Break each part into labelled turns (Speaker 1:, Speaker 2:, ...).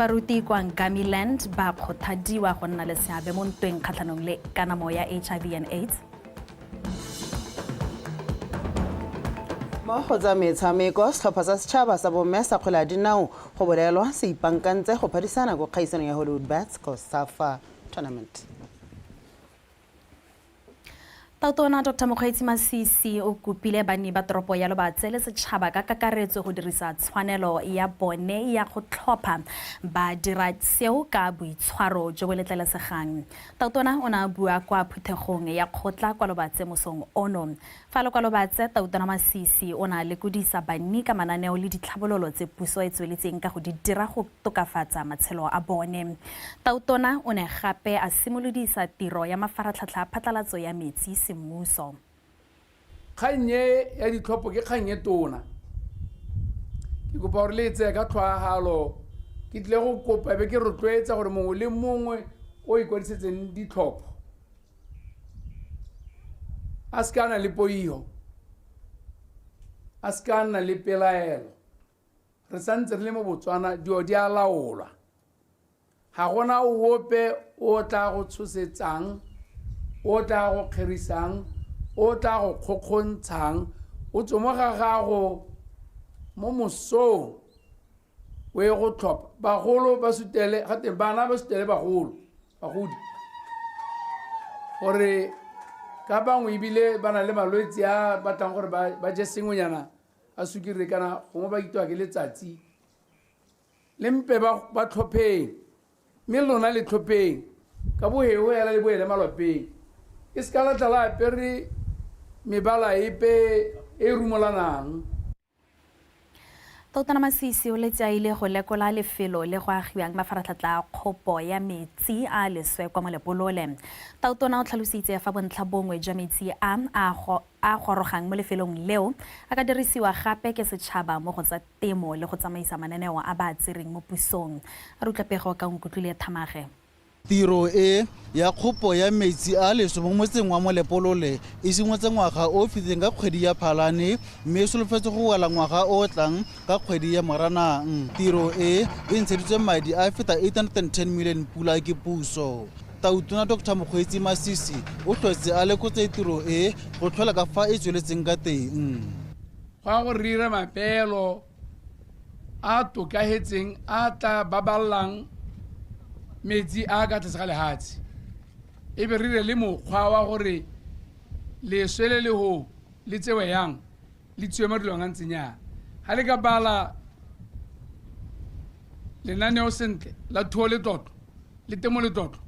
Speaker 1: Baruti kwa Ngamiland ba kgothadiwa go nna le seabe mo ntweng kgatlhanong le kanamo ya HIV and AIDS.
Speaker 2: Mo go tsa metshameko, setlhopha sa setšhaba sa bomme sa kgwele ya dinao go bolelwa se ipankantse go phadisana ko kgaisanong ya Hollywood Bets Cosafa Tournament.
Speaker 1: Tautona Dr. Mokgweetsi Masisi o kopile banni ba toropo ya Lobatse le setšhaba ka kakaretso go dirisa tshwanelo ya bone ya go tlhopha ba dira seo ka boitshwaro jo bo letlelesegang. Tautona o ne a bua kwa phuthegong ya kgotla kwa Lobatse mosong ono. Fa le kwa Lobatse, Tautona Masisi o ne a lekodisa banni ka mananeo le ditlhabololo tse puso e tsweletseng ka go di dira go tokafatsa matshelo a bone. Tautona o ne gape a simolodisa tiro ya mafaratlhatlha a phatlalatso ya metsi semmuso.
Speaker 3: Kgang e ya ditlhopho ke kgang e tona. Ke kopa gore le e tseye ka tlhoahalo. Ke tlile go kopa be ke rotloetsa gore mongwe le mongwe o ikwadisetseng ditlhopho a se ka na le poiho, a se ka nna le pelaelo. Re santse re le mo Botswana, dilo di a laolwa. Ga gona ope o tla go tshosetsang, o tla go kgerisang, o tla go kgokgontshang. O tswe mo ga gago mo mosong o ye go tlhopha. Bagolo ba sutele, ga teng bana ba sutele bagolo, bagodi. Gore ka bangwe ebile ba na le malwetse a batlang gore ba je sengwenyana a sukiri kana gongwe ba itewa ke letsatsi. Le mpe ba tlhopheng, mme lona le tlhopheng ka boheo hela le boele malwapeng. E se ka la tla la apere mebala epe e e rumolanang.
Speaker 1: Tautona Masisi o letsaile go lekola lefelo le go agiwang mafaratlhatlha a kgopo ya metsi a leswe kwa Molepolole. Tautona o tlhalositse fa bontlha bongwe jwa metsi a a gorogang mo lefelong leo a ka dirisiwa gape ke setšhaba mo go tsa temo le go tsamaisa mananeo a ba a tsereng mo pusong. A re utlwa pego ka Nkutlwile Thamage.
Speaker 4: Tiro e ya kgopo ya metsi a leswe mo motseng wa Molepolole e simolotse ngwaga o o fetileng ka kgwedi ya Phalane mme e solofetse go wela ngwaga o o tlang ka kgwedi ya Moranang. Tiro e e ntsheditswe madi a feta 810 million pula ke puso. Tautona Dr Mokgweetsi Masisi o tlhotse a lekotse tiro e go tlhola ka fa e tsweletseng ka teng.
Speaker 3: Go ya go rira mapeelo a tokahetseng a tla baballang metsi a ka tlase ga lehatshe, e be re le mokgwa wa gore leswe le le ho le tsewe yang le tsiwe mo dilong a ntseng yang. Ga le ka bala lenaneo sentle la thuo letlotlo le temo letlotlo,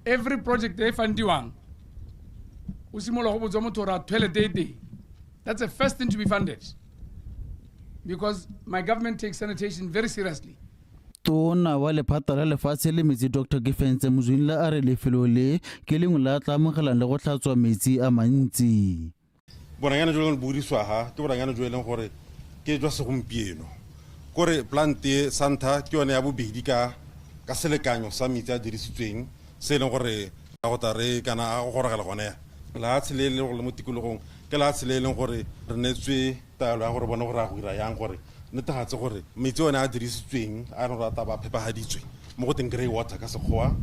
Speaker 3: every project e fundiwang o simolola go botsa motho gore a toilet e teng. That's the first thing to be funded because my government takes sanitation very seriously.
Speaker 4: Tona wa lephata la lefatshe le metsi Dr Kefentse Mzwinila a re lefelo le ke lengwe la tla amogelang le go tlhatswa metsi a mantsi.
Speaker 5: Boranyane jo bo dirisiwa ha ke boranyane jo e leng gore ke jwa segompieno. Kore plant e santha ke yone ya bobedi ka ka selekanyo sa metsi a dirisitsweng se e leng gore a go tla re kana a go gorogela gone. Lehatshe le e leng gore le mo tikologong ke lehatshe le e leng gore re neetswe taelo ya gore bone gore a go dira yang gore netefatse gore metsi one a dirisitsweng a e leng gore a tla ba phepahaditswe mo go teng grey water ka Sekgowa.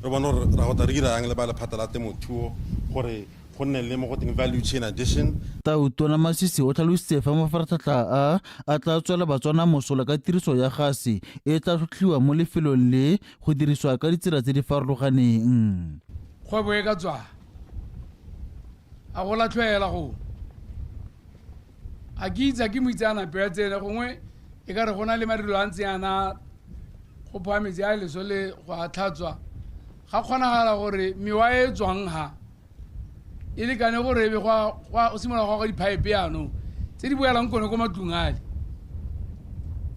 Speaker 5: Re bone gore ra go tla re dira yang le ba lephata la temothuo gore go nne le mo go teng value chain addition.
Speaker 4: Tautona Masisi o tlhalositse fa mafaratlhatlha a a tla tswela Batswana mosola ka tiriso ya gase e tla tlhotlhiwa mo lefelong le go dirisiwa ka ditsela tse di farologaneng.
Speaker 3: Kgwebo e ka tswa a go latlhela go a ke itse a ke moitseanape ya tsene gongwe e ka re go na le marilo a ntse yana go phoa metsi a leso le go a tlhatswa ga kgonagala gore mewa e tswang ha e lekane gore ebe go simolola go aga diphaepe yaanong tse di boelang kone ko matlong ale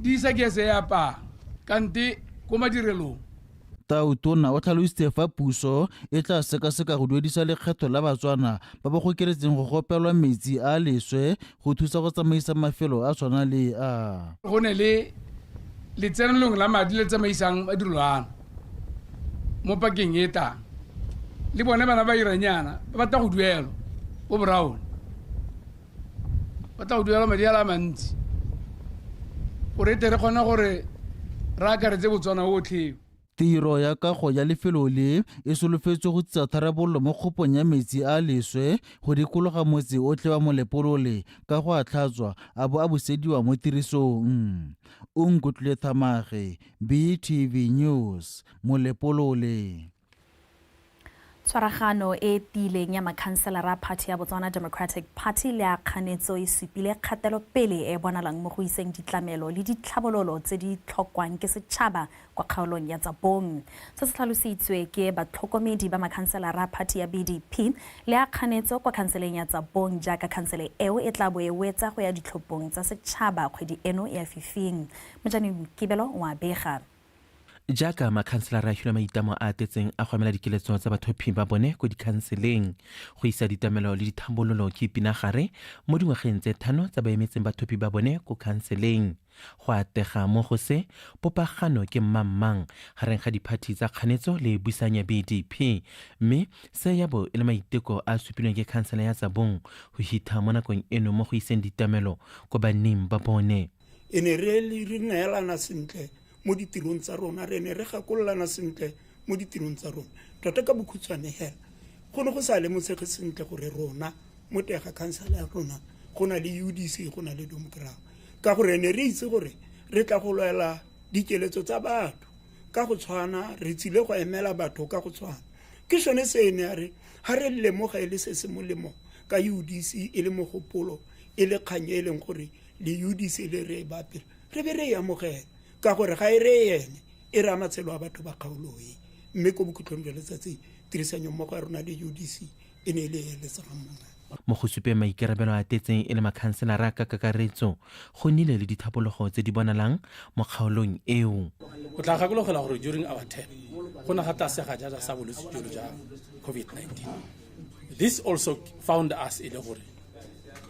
Speaker 3: di isa kese e apang kante ko madirelong.
Speaker 4: Tautona o tlhalositse fa puso e tla sekaseka go duedisa lekgetho la Batswana ba ba gokeletseng go gopelwa metsi a leswe go thusa go tsamaisa mafelo a tshwana le a.
Speaker 3: Go ne le letseno lengwe la madi le tsamaisang madirelo ano mo pakeng e tlang. Le bone bana ba iranyana ba batla go duelwa bo Brown. Ba tla go duela madi a le a mantsi gore e tle re kgone gore Re akaretse Botswana otlhe.
Speaker 4: Tiro ya kago ya lefelo le e solofetswe go tsisa tharabololo mo kgopong ya metsi a leswe go dikologa motse otlhe wa Molepolole ka go a tlhatswa a bo a busediwa mo tirisong. Onkutlwile Thamage, BTV News, Molepolole.
Speaker 1: Tshwaragano e tiileng ya makhanselara party ya Botswana Democratic Party le a kganetso e supile kgatelopele e bonalang mo go iseng ditlamelo le ditlhabololo tse di tlhokwang ke setšhaba kwa kgaolong ya Tsabong. Se se tlhalositswe ke batlhokomedi ba makhanselara party ya BDP le a kganetso kwa khanseleng ya Tsabong jaaka khansele eo e tla bo e wetsa go ya ditlhophong tsa setšhaba kgwedi eno ya fifing. Mojane Mokibelo o a bega.
Speaker 6: Jaaka makhanselara a filwe maitlamo a a tetseng a go emela dikeletso tsa bathophi ba bone ko dikhanseleng go isa ditamelo le dithabololo ke pinagare mo dingwageng tse 5 tsa ba emetseng bathophi ba bone ko khanseleng. Go atega mo go se, popagano ke mmangmang gareng ga diphathi tsa kganetso le busanya BDP, mme se ya bo e le maiteko a supilweng ke khansele ya Tsabong go hitha mo nakong eno mo go iseng ditamelo ko banning ba bone.
Speaker 7: E ne re neelana sentle mo ditirong tsa rona, re ne re gakololana sentle mo ditirong tsa rona. Tota ka bokhutshwane hela, go ne go sa lemosege sentle gore rona mo teng ga khansele ya rona go na le UDC, go na le Domkrag, ka gore ne re itse gore re tla go lwela dikeletso tsa batho ka go tshwana, re tsile go emela batho ka go tshwana. Ke sone se ne a re ha re lemoga e le se se molemo ka UDC e le mogopolo, e le kgang e leng gore le UDC le re e bapela, re be re e amogela, ka gore ga e re ene e re ama matshelo a batho ba kgaolo e. Mme ko bokhutlong jwa letsatsi tirisanyo mmogo ya rona le UDC e ne e le e eletsegang mongwe.
Speaker 6: Mo go supeng maikarabelo a tetseng e le makhanselara ka kakaretso, go nnile le dithapologo tse di bonalang mo kgaolong eo.
Speaker 8: O tla gakologela gore during our term go ne ga tla sega jaja sa bolwetse jolo ja COVID-19. This also found us e le gore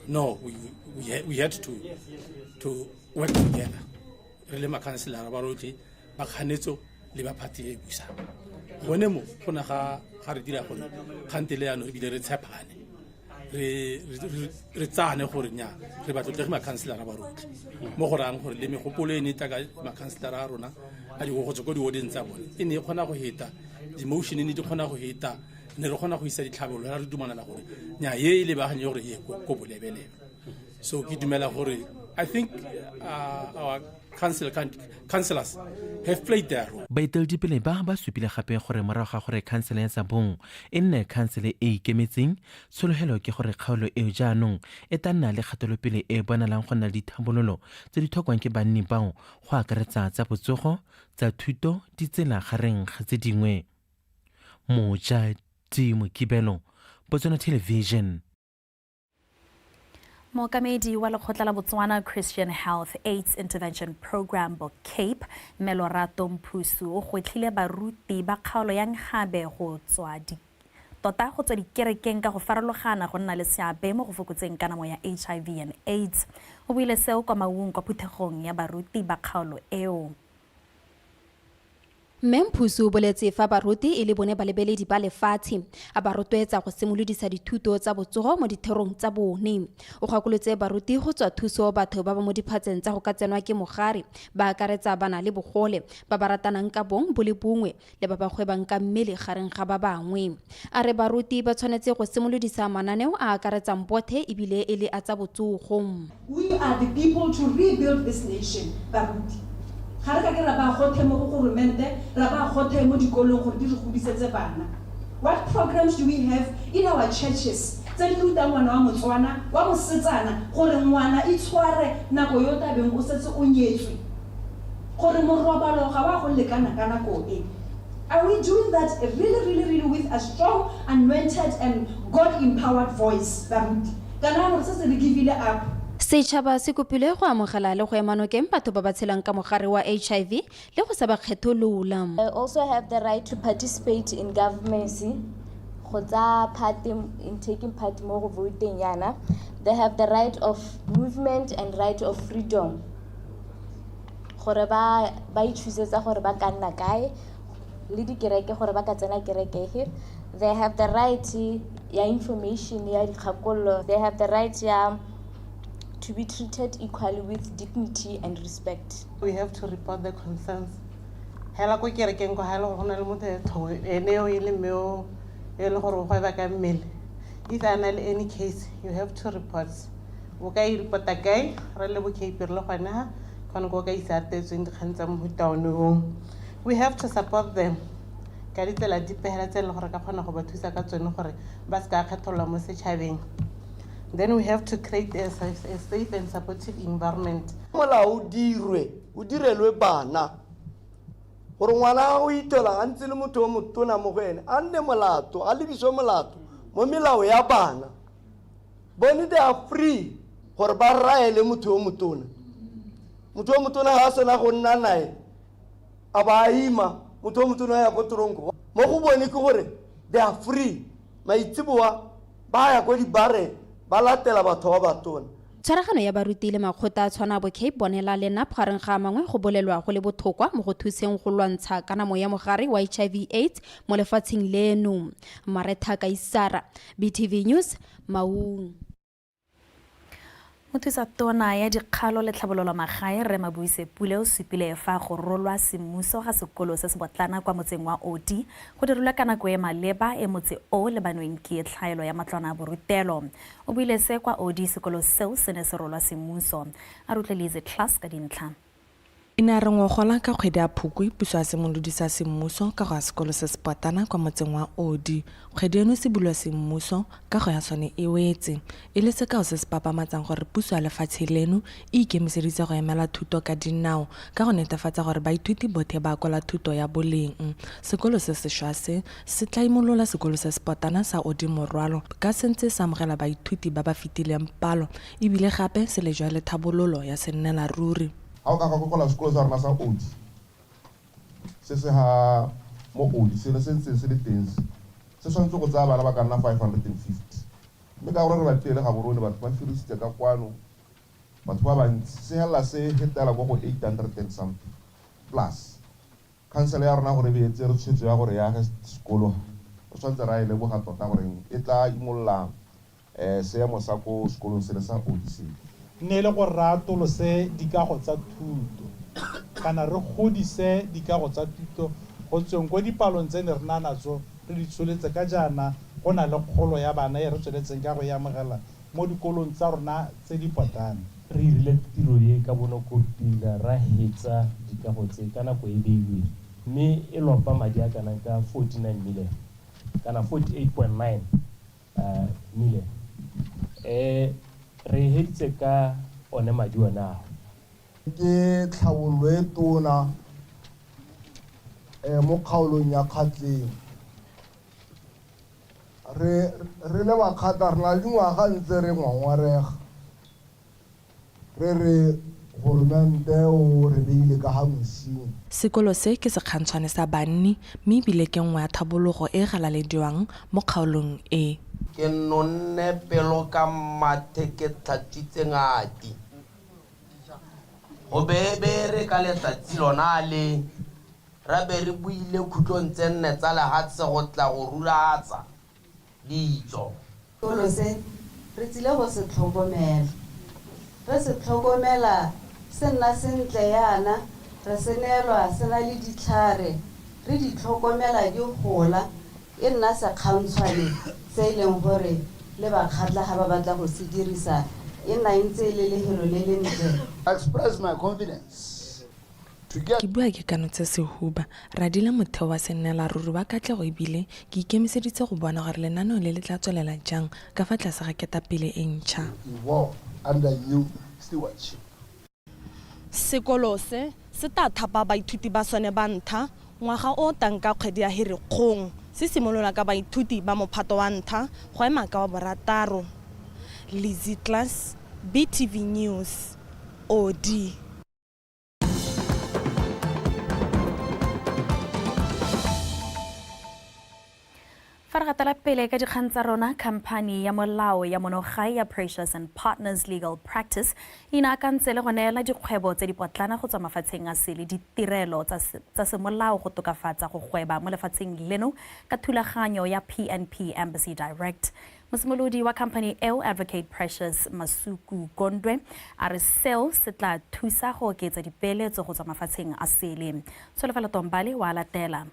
Speaker 8: no, we had to work together re le makhanselara ba rotlhe ba kganetso le ba party e busang. Gone mo go ne ga re dira gore kgante le jaanong ebile re tshepane, re tsane gore nya re batlotlegi makhanselara ba rotlhe, mo go rayang gore le megopolo e ne e tla ka makhanselara a rona a go tswa ko diwodeng tsa bone e ne e kgona go heta, di-motion e ne di kgona go heta, ne re kgona go isa ditlhabololo ra re dumalana gore nya ye e lebaganye gore ye ko bolebelelo. So ke dumela gore I think our councillors have played their role.
Speaker 6: Baeteledipele ba ba supile gape gore morago ga gore khansele ya Tsabong e nne khansele e ikemetseng, tshologelo ke gore kgaolo eo jaanong e tla nna le kgatelopele e bonalang go nna le dithabololo tse di tlhokwang ke banni bao, go akaretsa tsa botsogo, tsa thuto, ditsela gareng ga tse dingwe. Mojadi Mokibelo, Botswana Television.
Speaker 1: Mookamedi wa lekgotla la Botswana Christian Health AIDS Intervention Program bo CAPE, Melorato Mphusu, o gwetlhile baruti ba kgaolo ya Nhabe go tswa tota go tswa dikerekeng ka go farologana go nna le seabe mo go fokotseng kanamo ya HIV and AIDS. O buile seo kwa Maung kwa phuthegong ya baruti ba kgaolo eo.
Speaker 9: Mme Mphusu o boletse fa baruti e le bone balebeledi ba lefatshe, a ba rotloetsa go simolodisa dithuto tsa botsogo mo ditherong tsa bone. O gakolotse baruti go tswa thuso batho ba ba mo diphatseng tsa go ka tsenwa ke mogare, ba akaretsa bana le bogole, ba ba ratanang ka bong bo le bongwe le ba ba gwebang ka mmele gareng ga ba bangwe. A re baruti ba tshwanetse go simolodisa mananeo a akaretsang bothe ebile e le a tsa botsogo.
Speaker 10: We are the people to rebuild this nation, baruti. Ga re ka ke ra ba gothe mo go goromente, ra ba gothe mo dikolong gore di re godisetse bana. What programs do we have in our churches tse di rutang ngwana wa Motswana wa mosetsana gore ngwana itshware nako yo tabeng o setse o nyetswe, gore morobalo ga wa go lekana ka nako e? Are we doing that really, really, really with a strong, anointed and God-empowered voice, baruti? Kana gore se se re give up.
Speaker 9: Setšhaba se kopile go amogela le go ema nokeng batho ba ba tshelang ka mogare wa HIV le go sa ba kgetholola.
Speaker 11: I also have the right to participate in government, go tsaya part in taking part mo go voting yana. They have the right of movement and right of freedom. Gore ba ithusetsa gore ba ka nna kae le dikereke gore ba ka tsena kereke he. They have the right ya information ya dikgakololo. They have the right ya to be treated equally with dignity and respect.
Speaker 12: We have to report the concerns. Hela ko kerekeng kwa ga e le gore go na le motho ene yo e le mme o e le gore o gweba ka mmele, if a na le any case, you have to report. O ka e reporta kae? Re le bo KP re le gone ga kgone ko o ka isa atetsweng dikgang tsa mohuta one oo. We have to support them ka ditsela dipe hela tse e leng gore ka kgona go ba thusa ka tsone gore ba se ka kgethololwa mo setšhabeng. Then we have to create a safe and supportive environment.
Speaker 13: Molao o dirwe, o direlwe bana, gore ngwana o itwela a ntse le motho yo motona mo go ene, a nne molato, a lebiswe molato mo melao ya bana. Bone they are free gore ba raele motho yo motona. Motho yo motona ga a sena go nna nae, a ba a ima, motho yo motona ya ko toronko. Mo go bone ke gore they are free. Maitseboa ba ya ko dibare ba latela batho ba batona.
Speaker 9: Tshwaragano ya baruti le makgotla a tshwana bo Cape Bonela le NAP gareng ga a mangwe go bolelwa go le bothokwa mo go thuseng go lwantsha kanamo ya mogare wa HIV AIDS mo lefatsheng leno. Maretha Kaisara, BTV News, Maung.
Speaker 1: Mothusa tona ya dikgalo le tlhabololo magae Rre Mabuise Pule o supile fa go rolwa semmuso ga sekolo se se botlana kwa motseng wa Oti go dirilwe ka nako e maleba e motse o lebanweng ke tlhaelo ya matlwana a borutelo. O buile se kwa Odi sekolo seo se ne se rolwa semmuso. A rutlelitse class ka dintlha.
Speaker 14: E ne ya re ngogola ka kgwedi ya Phukwi, puso ya simolodisa semmuso kago ya sekolo se se potana kwa motseng wa Odi. Kgwedi eno se bulwa semmuso, kago ya sone e wetse, e le sekao se se papamatsang gore puso ya lefatshe leno e ikemiseditse go emela thuto ka dinao ka go netefatsa gore baithuti bothe ba akola thuto ya boleng. Sekolo se sešwa se, se tla imolola sekolo se se potana sa Odi morwalo ka se ntse se amogela baithuti ba ba fetileng palo e bile gape se lejwa le thabololo ya sennela ruri.
Speaker 15: Ga o ka gakokola sekolo sa rona sa Odi, se se ha mo Odi, selo se ntseng se le teng se, se tshwanetse go tsaya bana ba ka nna 550. Mme ka gore re batlile le Gaborone, batho ba firisitse ka kwano, batho ba bantsi, se helela se hetela ko go 800 and something plus. Khansele ya rona gore e be e tsere tshwetso ya gore e age sekolo, re tshwanetse ra e leboga tota gore e tla imolola seemo sa ko sekolong sele sa Odi sele.
Speaker 16: Ne e le gore re atolose dikago tsa thuto kana re godise dikago tsa thuto go tsweng ko dipalong tse ne re na natso re di tsholetse ka jaana go na le kgolo ya bana e re tsweletseng ka go e amogela mo dikolong tsa rona tse di potlana.
Speaker 17: Re irile tiro e ka bonoko pila ra hetsa dikago tse ka nako e beilweng mme e lopa madi a kanang ka 49 million kana 48.9 million. Re e heditse ka one madi one ao.
Speaker 18: Ke tlhabololo e tona mo kgaolong ya Kgatleng. Re re le Bakgatla re na le dingwaga ntse re ngongorega re re goromente o re beile ka ga mosing.
Speaker 14: Sekolo se ke sekgantshwane sa banni mme ebile ke nngwe ya thabologo e e galalediwang mo kgaolong e.
Speaker 19: Ke nonne pelo ka mathe ke tlhatswitse ngati. Go beebere ka letsatsi lona le, ra be re buile khutlong tse nne tsa lehatshe go tla go rurahatsa ditso.
Speaker 20: Sekolo se re tsile go se tlhokomela. Re se tlhokomela se nna sentle yana, re se neelwa se na le ditlhare, re di tlhokomela di gola, e nna sekgantshwane se e leng gore le Bakgatla ga ba batla go se dirisa e nna e ntse e le lefelo le le ntle.
Speaker 18: Express my confidence to get.
Speaker 14: Ke bua ke kanotse sehuba, radile motheo wa sennela ruri wa katlego ebile ke ikemiseditse go bona gore lenaneo le le tla tswelela jang ka fa tlase ga ketapele e ntšha.
Speaker 18: Evolve under new stewardship.
Speaker 21: Sekolo se, se tla thapa baithuti ba sone ba ntha ngwaga o o tang ka kgwedi ya Hirikgong, se simolola ka baithuti ba mophato wa ntha go ema ka wa borataro. Lizzy Klaas, BTV News, Odi.
Speaker 1: Fa re gatela pele ka dikgang tsa rona, khamphani ya molao ya monogae ya Precious and Partners Legal Practice e inaakantse le go neela dikgwebo tse dipotlana go tswa mafatsheng a sele ditirelo tsa semolao go tokafatsa go gweba mo lefatsheng leno ka thulaganyo ya PNP Embassy Direct. Mosimolodi wa khamphani eo, Advocate Precious Masuku Gondwe, a re seo se tla thusa go oketsa dipeeletso go tswa mafatsheng a sele. Tsholofelo Tombale wa latela.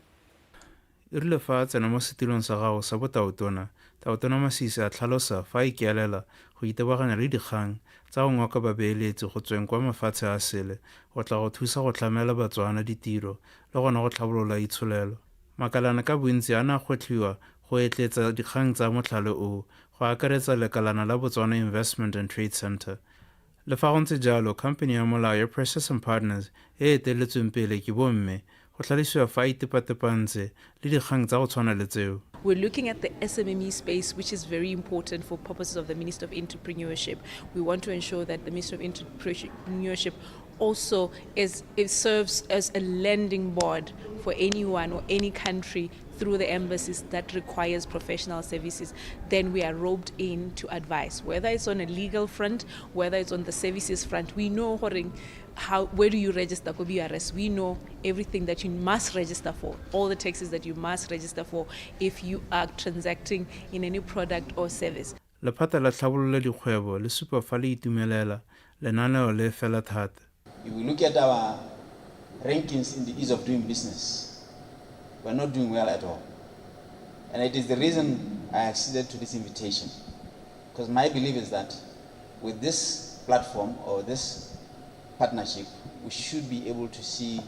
Speaker 2: E rile fa a tsena mo setilong sa gago sa botautona, Tautona Masisi a tlhalosa fa a ikaelela go itebaganya le dikgang tsa go ngoka babeeletsi go tsweng kwa mafatshe a sele go tla go thusa go tlhamela Batswana ditiro le gona go tlhabolola itsholelo. Makalana ka bontsi a ne a gwetlhiwa go etleetsa dikgang tsa motlhale oo, go akaretsa lekalana la Botswana Investment and Trade Centre. Le fa go ntse jalo, khamphani ya molao ya Precious and Partners e e eteletsweng pele ke bomme, go tlhalosiwa fa e itepatepantse le dikgang tsa go tshwana le tseo.
Speaker 22: We're looking at the SMME space, which is very important for purposes of the Ministry of Entrepreneurship. We want to ensure that the Ministry of Entrepreneurship also serves as a landing board for anyone or any country through the embassies that requires professional services. Then we are roped in to advise, whether it's on a legal front, whether it's on the services front. We know where do you register for BRS? We know everything that you must register for, all the taxes that you must register for if you are transacting in any product or service.
Speaker 2: Lephata la tlhabololo dikgwebo le supa fa le itumelela lenaneo le fela thata.
Speaker 23: If we look at our rankings in the ease of doing business, we're not doing well at all. And it is the reason I acceded to this invitation, because my belief is that with this platform or this partnership, we should be able to see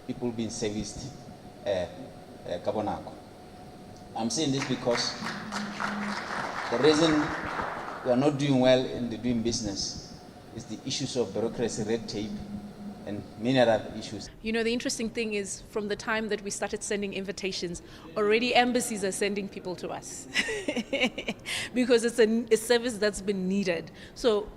Speaker 23: people being serviced ka bonako. I'm saying this because the reason we are not doing well in the doing business is the issues of bureaucracy, red tape, and many other issues.
Speaker 22: You know, the interesting thing is from the time that we started sending invitations, already embassies are sending people to us because it's a service that's been needed. So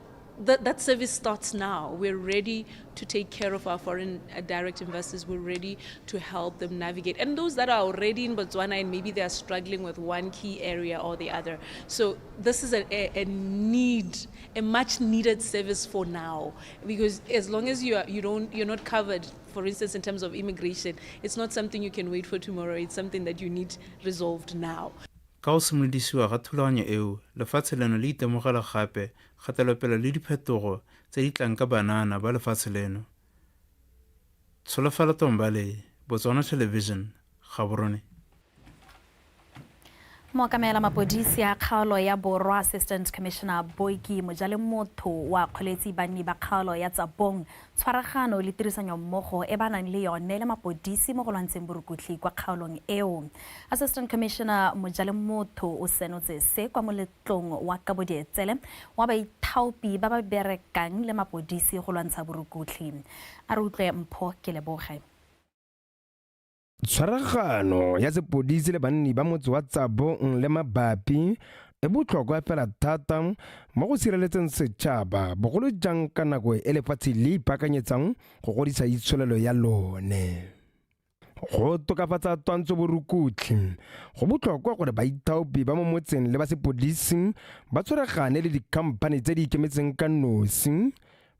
Speaker 22: that service starts now. We're ready to take care of our foreign direct investors. We're ready to help them navigate. And those that are already in Botswana and maybe they are struggling with one key area or the other. So this is a need, a much needed service for now, because as long as you're not covered, for instance, in terms of immigration, it's not something you can wait for tomorrow. It's something that you need resolved now.
Speaker 2: Ka go simolodisiwa ga thulaganyo eo, lefatshe leno le itemogela gape kgatelopele le diphetogo tse di tlang ka banana ba lefatshe leno. Tsholofelo Tombale, Botswana Television, Gaborone.
Speaker 1: Mookamela mapodisi a kgaolo ya Borwa, Assistant Commissioner Boiki Mojalemotho, wa kgoletsi banni ba kgaolo ya Tsabong tshwaragano le tirisano mmogo e ba nang le yone le mapodisi mo go lwantsheng borukutlhi kwa kgaolong eo. Assistant Commissioner Mojalemotho o senotse se kwa moletlong wa kabodietsele wa baithaopi ba ba berekang le mapodisi go lwantsha borukutlhi. A re utlwe Mpho ke leboge.
Speaker 24: Tshwaragano ya sepodisi le banni ba motse wa Tsabong le mabapi e botlhokwa fela thata mo go sireletseng setšhaba, bogolo jang ka nako e lefatshe le ipaakanyetsang go godisa itsholelo ya lone. Go tokafatsa twantsho borukutlhi, go botlhokwa gore baithaopi ba mo motseng le ba sepodisi ba tshwaragane le dikhamphane tse di ikemetseng ka nosi,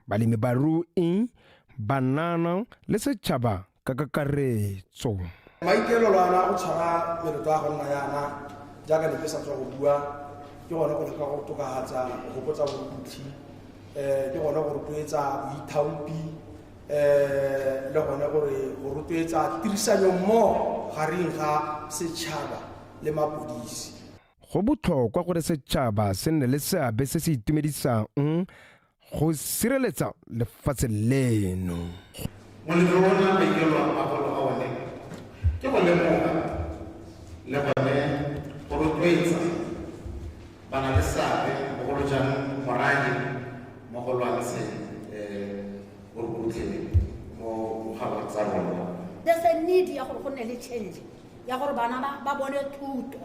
Speaker 24: balemi barui, banana le setšhaba ka kakaretso.
Speaker 25: Maikaelelo ana go tshwara meletlo ya go nna yana jaaka ne ke sa tswa go bua, ke gone go leka go tokafatsa go fokotsa borukutlhi, ke gone go rotloetsa boithaopi, le gone gore go rotloetsa tirisanyo mmogo gareng ga setšhaba le mapodisi.
Speaker 24: Go botlhokwa gore setšhaba se nne le seabe se se itumedisang go sireletsa lefatshe leno.
Speaker 26: Moletlo ona, maikaelelo a magolo a one ke go lemoga le gone go rotloetsa bana le seabe, bogolo jang morafe, mo go lwantsheng borukutlhi mo kgaolong tsa rona.
Speaker 27: There's a need ya gore go nne le change ya gore bana ba bone thuto,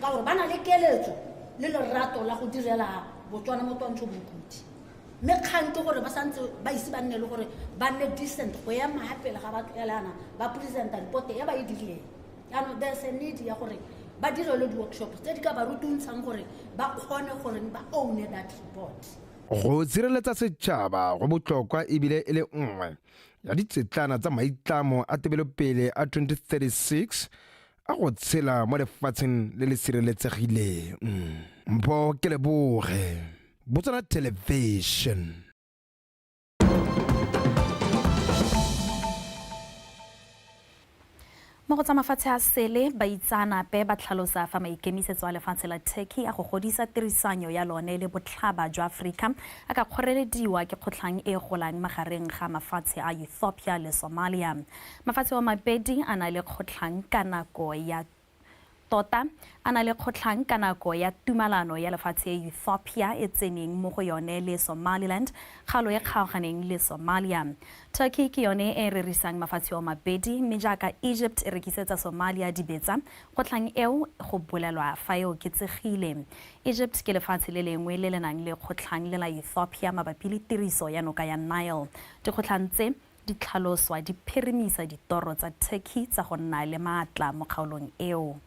Speaker 27: ka gore ba na le keletso le lerato la go direla Botswana mo twantsho borukutlhi, mme kgang ke gore ba santse ba ise ba nne le gore ba nne decent go ema ga pele ga batho elana ba presenta report e ba e dirileng. Jaanong there's a need ya gore Ba direlwe di-workshop tse di ka ba rutuntshang gore ba kgone gore ba own that report.
Speaker 24: Go sireletsa setšhaba go botlhokwa ebile e le nngwe ya ditsetlana tsa maitlamo a tebelopele a 2036 a go tshela mo lefatsheng le le sireletsegileng. Mpho Keleboge, Botswana Television.
Speaker 1: Mo go tsa mafatshe a sele, baitseanape ba tlhalosa fa maikemisetso a lefatshe la Turkey a go godisa tirisanyo ya lone le botlhaba jwa Aforika a ka kgorelediwa ke kgotlhang e golang magareng ga mafatshe a Ethiopia le Somalia. Mafatshe a mabedi a na le kgotlhang ka nako ya tota a na le kgotlhang ka nako ya tumalano ya lefatshe e Ethiopia e tseneng mo go yone le Somaliland, kgaolo e kgaoganeng le Somalia. Turkey ke yone e rerisang mafatshe a mabedi, mme jaaka Egypt e rekisetsa Somalia dibetsa, kgotlhang eo go bolelwa fa e oketsegile. Egypt ke lefatshe le lengwe le le nang le kgotlhang le la Ethiopia mabapi le tiriso ya noka ya Nile. Dikgotlhang tse di tlhaloswa di phirimisa ditoro tsa Turkey tsa go nna le maatla mo kgaolong eo.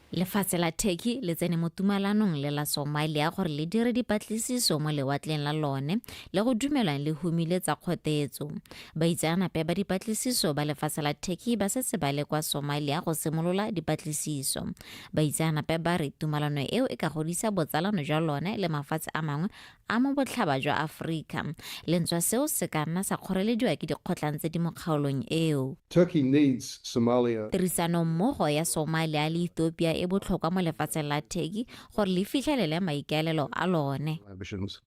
Speaker 3: Lefatshe la Turkey le tsene mo tumalanong le la Somalia gore le dire dipatlisiso mo lewatleng la lone le go dumelwang le humile tsa kgotetso. Baitseanape ba dipatlisiso ba lefatshe la Turkey ba setse ba le kwa Somalia go simolola dipatlisiso. Baitseanape ba re tumalano eo e ka godisa botsalano jwa lone le mafatshe a mangwe a mo botlhaba jwa Aforika. Lentswa seo se ka nna sa kgorelediwa ke dikgotlang tse di mo kgaolong eo.
Speaker 4: Turkey needs Somalia.
Speaker 3: Tirisanommogo ya Somalia le Ethiopia e botlhokwa mo lefatsheng la Turkey gore le fitlhelele maikaelelo a lone.
Speaker 4: Ambitions.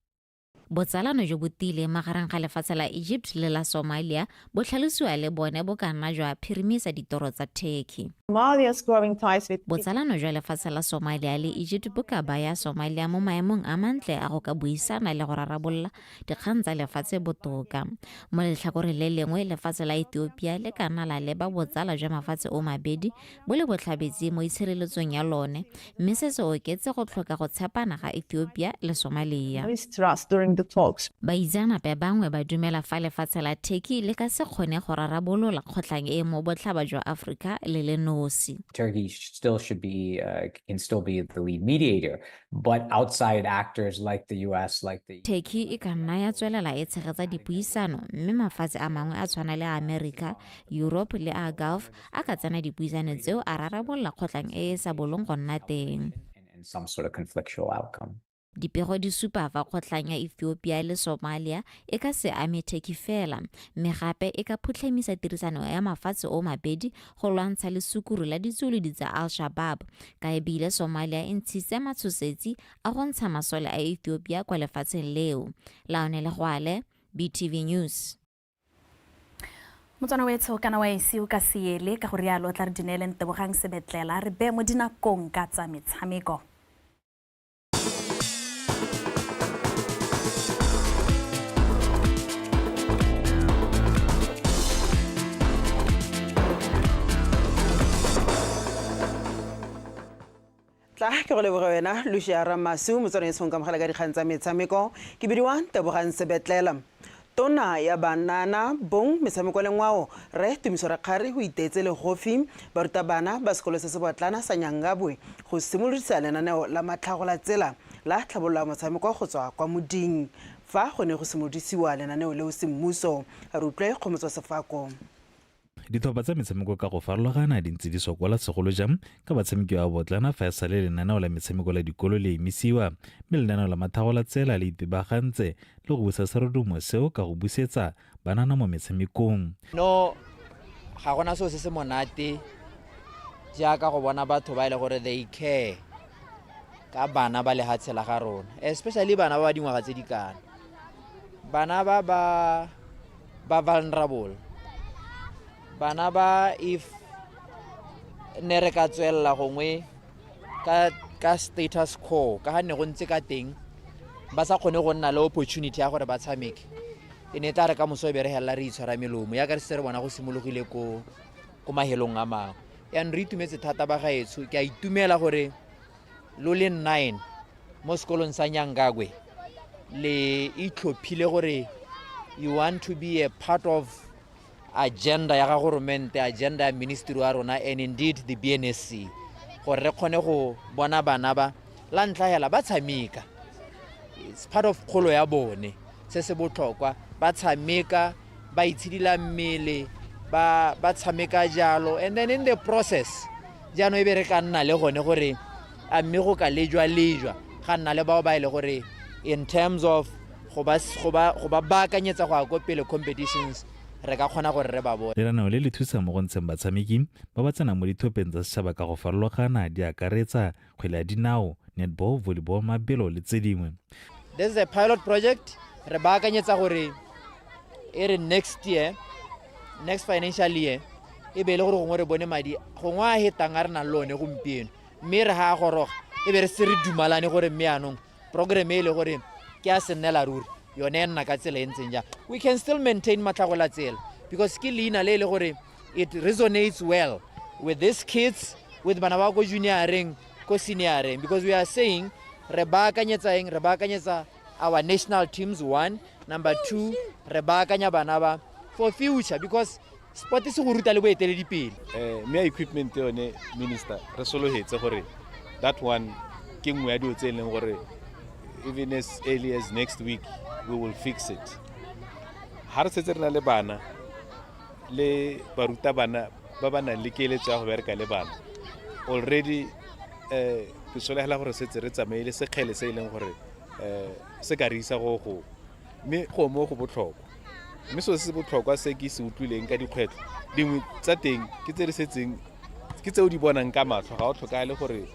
Speaker 3: Botsalano jo bo tiileng magareng ga lefatshe la Egypt le la Somalia bo tlhalosiwa le bone bo ka nna jwa phirimisa ditoro tsa Turkey.
Speaker 5: Somalia's growing ties with
Speaker 3: Botsalano jwa lefatshe la Somalia le Egypt bo ka baya Somalia mo maemong a mantle a go ka buisana le go rarabolola dikgang tsa lefatshe botoka. Mo letlhakoreng le lengwe, lefatshe la Ethiopia le ka nna la leba botsala jwa mafatshe o mabedi bo le botlhabetsi mo itshireletsong ya lone, mme se se oketse go tlhoka go tshepana ga Ethiopia le Somalia.
Speaker 5: Mistrust during the talks.
Speaker 3: Baitseanape bangwe ba dumela fa lefatshe la Turkey le ka se kgone go rarabolola kgotlhang e mo botlhaba jwa Aforika le le nosi.
Speaker 6: Turkey still should be can still be the lead mediator, but outside actors like the US, like the
Speaker 3: Turkey e ka nna ya tswelela e tshegetsa dipuisano, mme mafatshe a mangwe a tshwana le a America, Europe le a Gulf a ka tsena dipuisano tseo a rarabolola kgotlhang e e sa bolong go nna teng.
Speaker 6: And some sort of conflictual outcome.
Speaker 3: Dipego di supa fa kgotlhang ya Ethiopia le Somalia e ka se ame Turkey fela, mme gape e ka phutlhamisa tirisano ya mafatshe o mabedi go lwantsha lesukuru la ditsuolodi tsa Al-Shabaab, ka ebile Somalia e ntshitse matshosetsi a go ntsha masole a Ethiopia kwa lefatsheng leo. Laone Legwale, BTV News.
Speaker 1: Motswana wetsho kana wa esi o ka seele ka go rialo tla re dineeleng Tebogang Sebetlela re bee mo dinakong ka tsa metshameko.
Speaker 7: Tla ke go leboge wena Lucia Ramasu, motswana e tshong kamogela ka dikgang tsa metshameko. Ke bidiwa Tebogang Sebetlela. Tona ya banana bong metshameko le ngwao re Tumiso Rakgare go iteetse legofi barutabana ba sekolo se se botlana sa Nyangabwe go simolodisa lenaneo la matlhagola tsela la tlhabololo ya motshameko go tswa kwa moding fa go ne go simolodisiwa lenaneo leo semmuso. Re utlwe Kgomotso Sefako.
Speaker 8: Ditlhopha tsa metshameko ka go farologana di ntse di sokola segolo jang ka batshameki ba botlana fa e sale lenaneo la metshameko la dikolo le emisiwa, mme lenaneo la mathagola tsela le itebagantse le go busa serodumo seo ka go busetsa banana mo metshamekong.
Speaker 10: No, ga gona seo se se monate jaaka go bona batho ba e le gore they care ka bana ba lehatshe la ga rona, especially bana ba ba dingwaga tse di kana, bana ba ba vulnerable, bana ba if ne re ka tswelela gongwe ka status quo ka ga ne go ntse ka teng ba sa kgone go nna le opportunity ya gore ba tshameke, e ne tla re ka moso e be re helela re itshwara melomo ya ka re se re bona go simologile ko mahelong a mangwe. Yaanong re itumetse thata ba gaetsho, ke a itumela gore lo le 9 mo sekolong sa Nyangagwe le itlhophile gore you want to be a part of agenda ya gagoromente, agenda ya ministry wa rona, and indeed the BNSC. Gore re kgone go bona bana ba la ntlha hela ba tshameka. It's part of kgolo ya bone, se se botlhokwa, ba tshameka, ba itshidila mmele, ba tshameka jalo, and then in the process jaanong e be re ka nna le gone gore a mme go ka lejwa lejwa ga nna le bao ba e le gore in terms of go ba baakanyetsa go ya ko pele competitions re ka kgona gore re ba bone.
Speaker 8: Lenaneo le le thusa mo go ntsheng batshameki ba ba tsenang mo ditlhopheng tsa setšhaba ka go farologana, di akaretsa kgwele ya dinao, netball, volleyball, mabelo le tse dingwe.
Speaker 10: This is a pilot project. Re baakanyetsa gore e re next year, next financial year, e be e le gore gongwe re bone madi gongwe a hetang a re nang le one gompieno, mme re ha a goroga e be re se re dumalane gore mme anong program e le gore ke a se nnela ruri yone e nna ka tsela e ntseng jang. We can still maintain Matlhagola Tsela because ke leina le e le gore it resonates well with these kids, with bana ba ko junioreng, ko senioreng, because we are saying re baakanyetsa eng, re baakanyetsa our national teams one, number two re baakanya bana ba for future because sport se go ruta le boeteledipele.
Speaker 9: Mme equipment yone minister re sologetse gore that one ke nngwe ya dilo tse e leng gore even as early as next week we will fix it. Ha re setse re na le bana le barutabana ba ba nang le keletso ya go bereka le bana already, ke solegela gore setse re tsamaile sekgele se e leng gore se ka re isa go mme go mo go botlhokwa. Mme selo se se botlhokwa se ke se utlwileng ka dikgwetlho dingwe tsa teng ke tse di setseng ke tse o di bonang ka matlho, ga o tlhokagale gore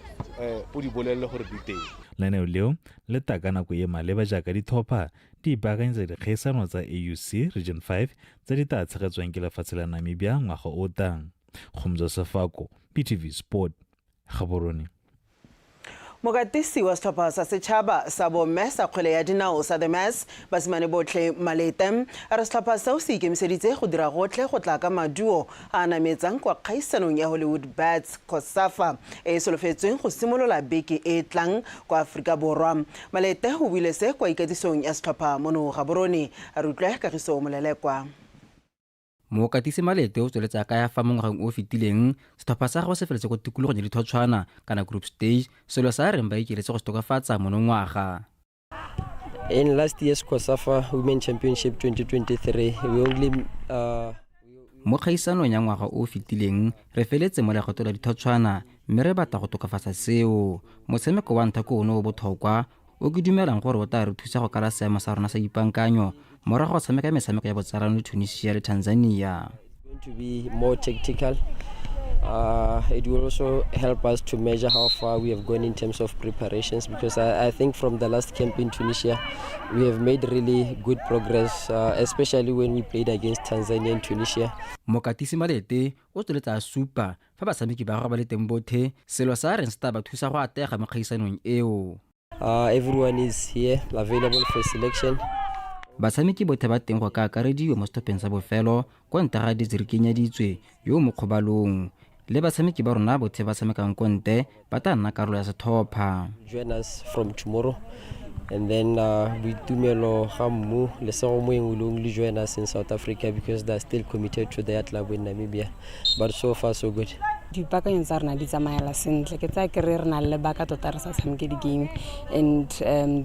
Speaker 9: o di bolelele gore di teng.
Speaker 8: Lenaneo leo le tla ka nako e maleba jaaka ditlhopha di ipaakanyetsa dikgaisano tsa AUC Region 5 tse di tla tshegetswang ke lefatshe la Namibia ngwaga o tlang. Kgomotso Sefako, BTV Sport, Gaborone.
Speaker 7: Mokatisi wa setlhopha sa setšhaba sa bomme sa kgwele ya dinao sa The Mass, Basimane Botlhe Malete, a re setlhopha seo se ikemiseditse go dira gotlhe go tla ka maduo a a nametsang kwa kgaisanong ya Hollywood Bets COSAFA e e solofetsweng go simolola beke e e tlang kwa Aforika Borwa. Malete o buile se kwa ikatisong ya setlhopha mono Gaborone. A re utlwe Kagiso Molelekwa.
Speaker 11: Mokatisi Malete o tsweletse a kaya fa mo ngwageng o o fetileng setlhopha sa gagwe se feletse ko tikologong ya dithotshwana kana group stage, selo sa reng ba ikeletse go se tokafatsa monongwaga.
Speaker 12: In last year's COSAFA Women Championship 2023, we only
Speaker 11: Mo kgaisanong ya ngwaga o o fetileng re feletse mo legato la dithotshwana mme re batla go tokafatsa seo. Motshameko wa ntlha ke one o botlhokwa o ke dumelang gore o tla re thusa go kala seemo sa rona sa ipaankanyo morago go tshameka metshameko ya botsalano le Tunisia le Tanzania.
Speaker 12: Going to be more tactical. It will also help us to measure how far we have gone in terms of preparations, because I think from the last camp in Tunisia, we have made really good progress, especially when we played against Tanzania and Tunisia.
Speaker 11: Mokatisi Malete o tsweletse a supa fa batshameki ba gagwe ba le teng bothe, selo sa reng se tla ba thusa go atlega mo kgaisanong eo.
Speaker 12: Everyone is here, available for selection.
Speaker 11: Batshameki bothe ba teng go ka akarediwa mo setlhopheng sa bofelo kwa ntle ga Desiree Kenyaditswe yo o mo kgobalong. Le batshameki ba rona bothe ba tshamekang ko ntle ba tla nna karolo ya setlhopha.
Speaker 12: Join us from tomorrow, and then Boitumelo Gammu, Lesego Moeng will only join us in South Africa because they are still committed to their club in Namibia. But so far so good.
Speaker 13: Dipaakanyo tsa rona di tsamaela sentle, ke tsaya kere re na le lebaka tota re sa tshameke di-game, and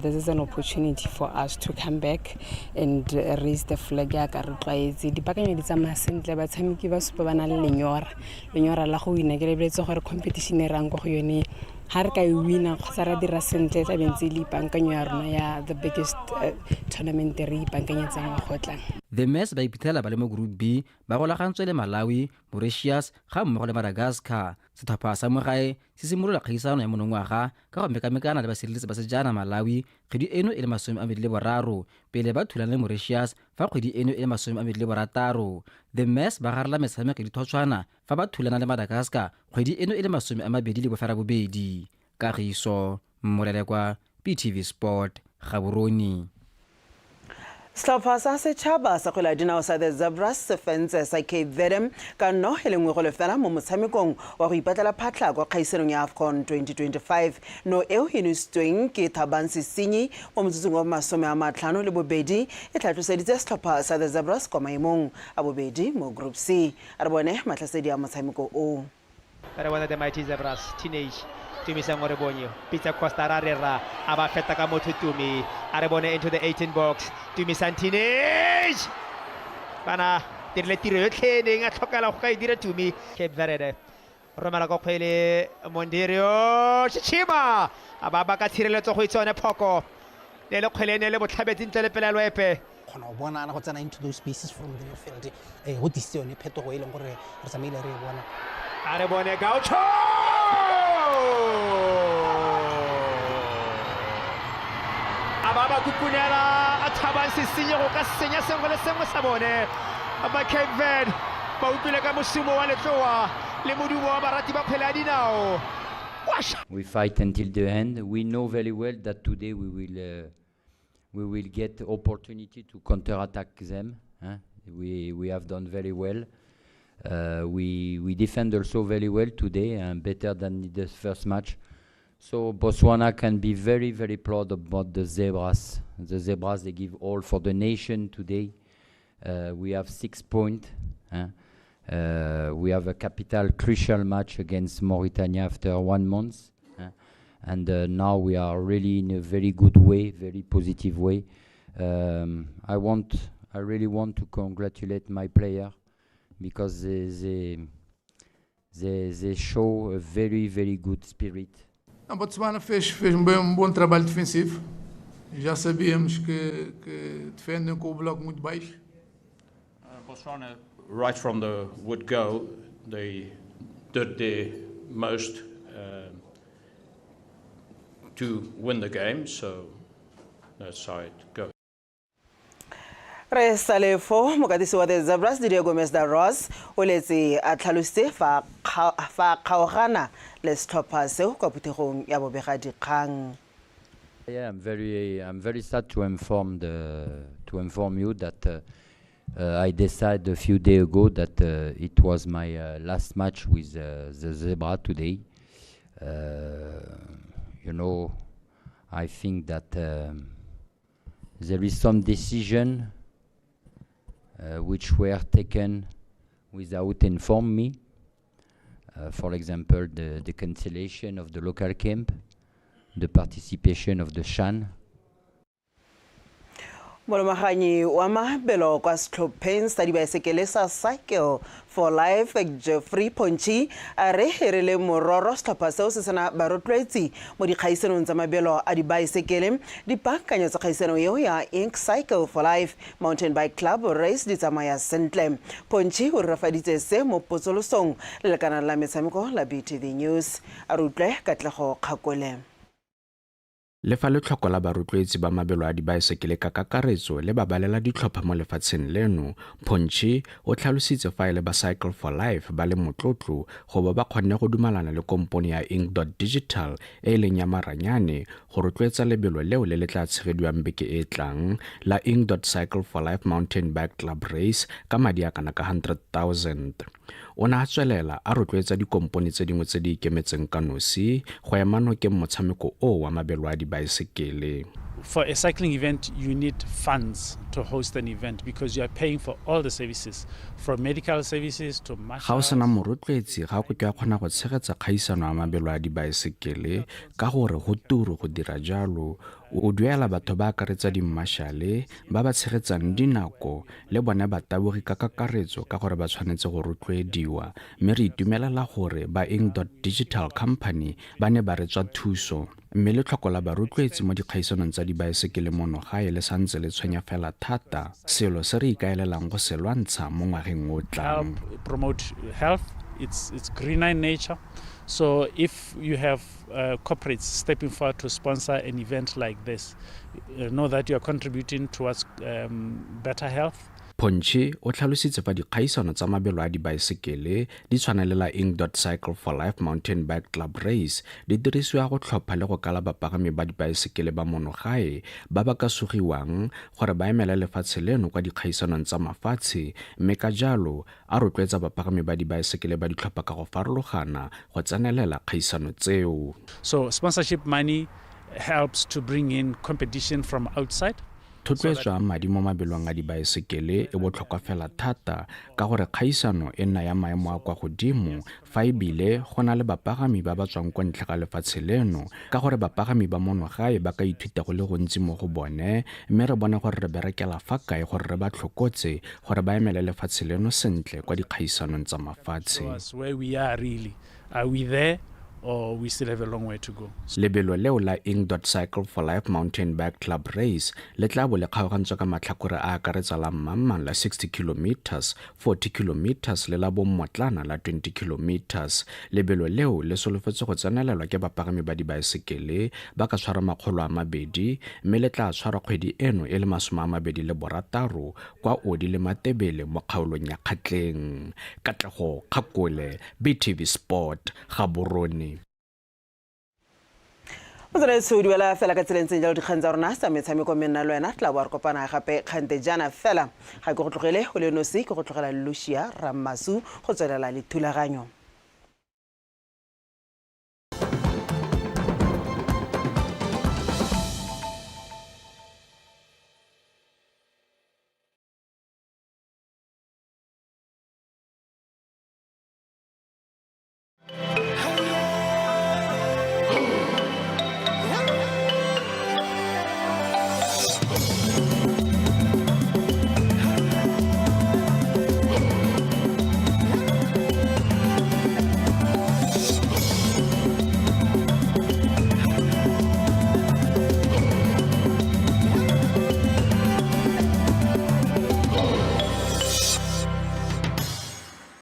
Speaker 13: this is an opportunity for us to come back and raise the flag yaka re tlwaetse. Dipaakanyo di tsamaya sentle, batshameki ba supa ba na le lenyora, lenyora la go wina. Ke lebeletse gore competition e rang ko go yone ha re ka e wina kgotsa ra dira sentle, e tla be ntse e le ipaankanyo ya rona ya the biggest tournament e re ipaakanyetsang wa go tlang.
Speaker 11: The Mets ba iphitlhela ba le mo Group B ba golagantswe le Malawi, Mauritius ga mmogo le Madagascar. Setlhopha sa mo gae se simolola kgaisano ya monongwaga ka go mekamekana le basireletsi ba sejana Malawi kgwedi eno e le 23, pele ba thulana le Mauritius fa kgwedi eno e le 26. The Mets ba garela metshameko ya dithotshwana fa ba thulana le Madagascar kgwedi eno e le 28. Kagiso Mmolelekwa, BTV Sport, Gaborone.
Speaker 7: Setlhopha sa setšhaba sa kgwele ya dinao sa The Zebras se fentse sa Cape Verde ka 0-1 mo motshamekong wa go ipatlela phatlha kwa kgaisanong ya AFCON 2025. No eo e nositsweng ke Thabang Sesinyi mo motsotsong wa 52 e tlhatloseditse setlhopha sa The Zebras kwa maemong a bobedi mo Group C. A re bone matlhasedi a motshameko o.
Speaker 14: Re bona the Mighty Zebras teenage Tumisang Orebonye Peter Costa ra re ra a ba feta ka motho Tumi a re bone into the 18 box Tumisang teenage bana dirile tiro yotlhe e neng a tlhokela go ka e dira Tumi. Cape Verde romela ko kgwele Mondirio Chichima a ba baka tshireletso go itse one phoko ne le kgwele ne le botlhabetsi ntle le pelaelo epe.
Speaker 15: Kgona go bona go tsena into those spaces from the midfield go tisitse yone phetogo e leng gore re tsamaile re e bona.
Speaker 14: A re bone Gaucho a ba ba kukunela a thabang sesenyi go ka senya sengwe le sengwe sa bone. Ba Cape Verde ba utlwile ka mosumo wa letloa le modumo wa barati ba kgwele ya dinao.
Speaker 16: We fight until the end. We know very well that today we will get opportunity to counter-attack them. Huh? We have done very well. We defend also very well today and better than in the first match. So Botswana can be very, very proud about the Zebras. The Zebras, they give all for the nation today. We have 6 points. Huh? We have a capital crucial match against Mauritania after one month. Huh? And now we are really in a very good way, very positive way. I really want to congratulate my player because they show a very, very good spirit.
Speaker 17: A Botswana fez um bom trabalho defensivo. Já sabíamos que defendem com o bloco muito baixo.
Speaker 18: Botswana, right from the word go, they did their most to win the game, so that's how it goes.
Speaker 7: Re sale fo mokatisi wa the Zebras Didier Gomes da Ross o letse a tlhalositse fa kgaogana le setlhopha seo kwa phuthegong ya bobegadikgang.
Speaker 16: Yeah, I'm very sad to inform you that I decided a few days ago that it was my last match with the Zebra today. I think that there is some decision which were taken without inform me. For example, the cancellation of the local camp, the participation of the Shan.
Speaker 7: Molomaganyi wa mabelo kwa setlhopheng sa dibaesekele sa Cycle for Life Jeffrey Ponchi a re e re le mororo setlhopha seo se sena barotloetsi mo dikgaisanong tsa mabelo a dibaesekele, dipaakanyo tsa kgaisano eo ya Ink Cycle for Life Mountain Bike Club Race di tsamaya sentle. Ponchi o rurafaditse se mo potsolosong le lekana la metshameko la BTV News. A re utlwe Katlego Kgakole.
Speaker 19: Le fa letlhoko la barotloetsi ba mabelo a dibaesekele ka kakaretso le babalela ditlhopha mo lefatsheng leno, Ponchi o tlhalositse fa e le ba Cycle for Life ba le motlotlo go bo ba kgonne go dumalana le kompone ya Ink Digital e e leng ya maranyane go rotloetsa lebelo leo le le tla tshegediwang beke e e tlang la Ink Cycle for Life Mountain Bike Club Race ka madi a kana ka 100 000. O ne a tswelela a rotloetsa dikompone tse dingwe tse di ikemetseng ka nosi go ema nokeng motshameko o wa mabelo a dibaesekele.
Speaker 20: For a cycling event, you need funds to host an event because you are paying for all the services, from medical services to
Speaker 19: Ga o sena morotloetsi, ga go ke a kgona go tshegetsa kgaisano ya mabelo a dibaesekele ka gore go turu go dira jalo. O duela batho ba akaretsa dimmašale ba ba tshegetsang dinako le bone batabogi ka kakaretso ka gore ba tshwanetse go rotloediwa, mme re itumelela gore ba Ink Digital Company ba ne ba re tswa thuso, mme letlhoko la barotloetsi mo dikgaisanong tsa dibaesekele mono gae le santse le tshwenya fela thata, selo se re ikaelelang go se lwantsha mo ngwageng o tlang.
Speaker 20: Help promote health. It's greener in nature. So if you have corporates stepping forward to sponsor an event like this, know that you are contributing towards better health.
Speaker 19: Ponchi o tlhalositse fa dikgaisano tsa mabelo a dibaesekele di tshwana le la Ink Cycle for Life Mountain Bike Club Race di dirisiwa go tlhopha le go kala bapagami ba dibaesekele ba mono gae ba ba ka sugiwang gore ba emele lefatshe leno kwa dikgaisanong tsa mafatshe, mme ka jalo a rotloetsa bapagami ba dibaesekele ba ditlhopha ka go farologana go tsenelela kgaisano tseo.
Speaker 20: So sponsorship money helps to bring in competition from outside.
Speaker 19: Thotloetso ya madi mo mabelong a dibaesekele e botlhokwa fela thata ka gore kgaisano e nna ya maemo a kwa godimo fa e bile go na le bapagami ba ba tswang kwa ntle ga lefatshe leno ka gore bapagami ba mono gae ba ka ithuta go le gontsi mo go bone mme re bone gore re berekela fa kae gore re ba tlhokotse gore ba emele lefatshe leno sentle kwa dikgaisanong tsa mafatshe.
Speaker 20: Where we are really. Are we there or we still have a long way to go?
Speaker 19: Lebelo leo la Ink Dot Cycle for Life Mountain Bike Club Race le tla bo le kgaogantswe ka matlhakore a akaretsa la mmangmang la 60 kilometres, 40 kilometres le la bommotlana la 20 kilometres. Lebelo leo le solofetse go tsenelelwa ke bapagami ba dibaesekele ba ka tshwara 200 mme le tla tshwarwa kgwedi eno e le 26 kwa Odi le Matebele mo kgaolong ya Kgatleng. Katlego Kgakole, BTV Sport, Gaborone.
Speaker 7: Motsweditse o duela fela ka tseleng tseng jalo dikgang tsa rona tsa metshameko mme nna le wena tla bo re kopana gape kgante jaana fela ga ke go tlogele o le nosi ke go tlogela Lucia Rammasu go tswelela le thulaganyo.